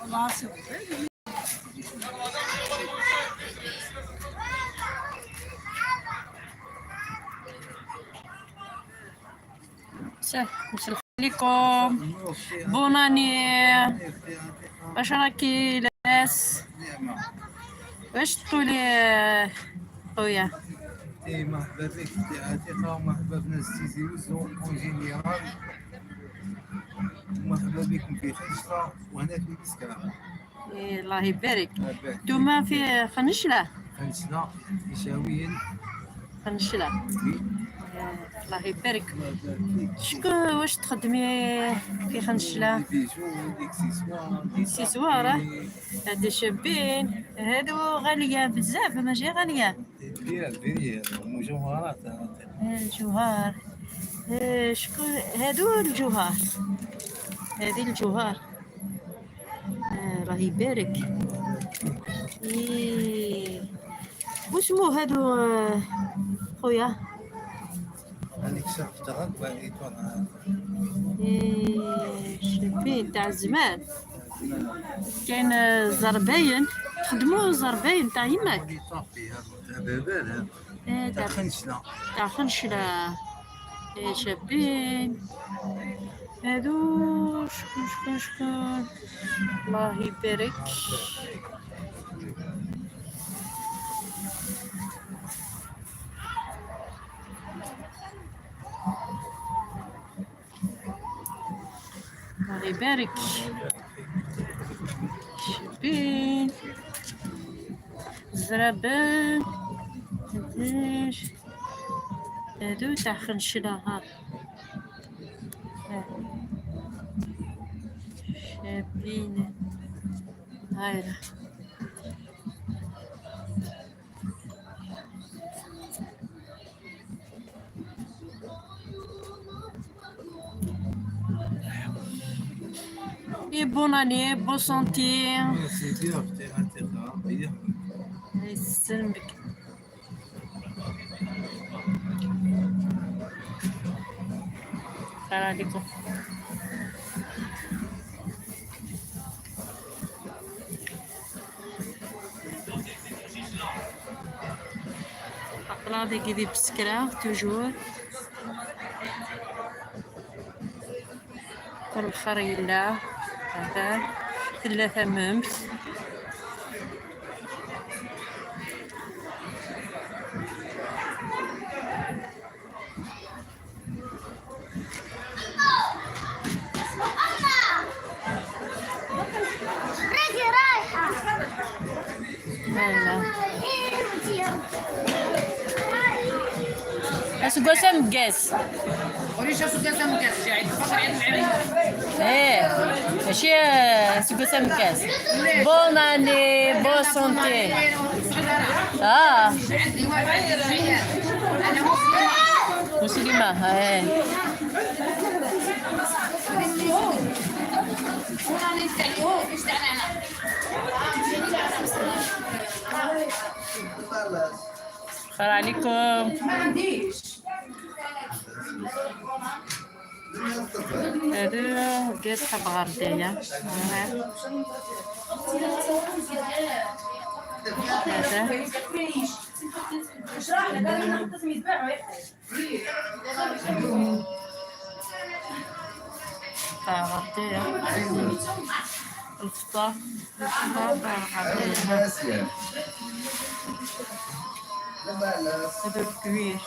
مساء عليكم، bonne année. واش راكي لاباس؟ واش تقولي خويا؟ مرحبا بك اختي عتيقة، ومرحبا بناس تيزي وزو en général، ومرحبا بكم في خنشلة وهنا في بسكرة. إيه، الله يبارك. نتوما في خنشلة؟ خنشلة شاويين. خنشلة. إيه، الله يبارك. شكون واش تخدمي في خنشلة؟ des bijoux، des accessoires. accessoires. هادو شابين، هادو غالية بزاف، ماشي غالية. كبيرة كبيرة، مجوهرات. الجوهر. شكون هادو؟ الجوهر، هذه الجوهر. الله يبارك. إيه. واسمو هادو خويا؟ هذيك شرف تغد وهذيك. إيه، شابين تاع زمان. كاين زرباين، تخدموا زرباين تاع يماك؟ les tapis هذا تاع بابال هذا. إيه، تاع تاع خنشلة. تاع خنشلة. إيه، شابين هادو. شكون شكون شكون؟ الله يبارك. الله يبارك، شابين زرابان. هادوش هادو تاع خنشلة. ها ها. شابين هايلة. Et bonne année, bonne santé. Merci bien اختي عتيقة، ربي يحفظك. يسلمك. السلام عليكم. أقلاضي كيدي بسكرة toujours. كل خير يلا هذا ثلاثة ممس. راجي رايحة. يلا أسقوس مقاس. وريش سوق مكاس عيد فخر عيد العيد. ايه، ماشي سقوس مقاس. bonne année، bonne santé. اه. عندي واحد، انا مسلمه. مسلمة ايه. وانا نتاع اليهود مش تاعنا انا. خير عليكم. ما عنديش. هذا قاس حب غردية. هذا اشرح لك انا حطيت يتباعوا. تاع غردية، الفطار، الفطار تاع غردية. هذا ال cuir.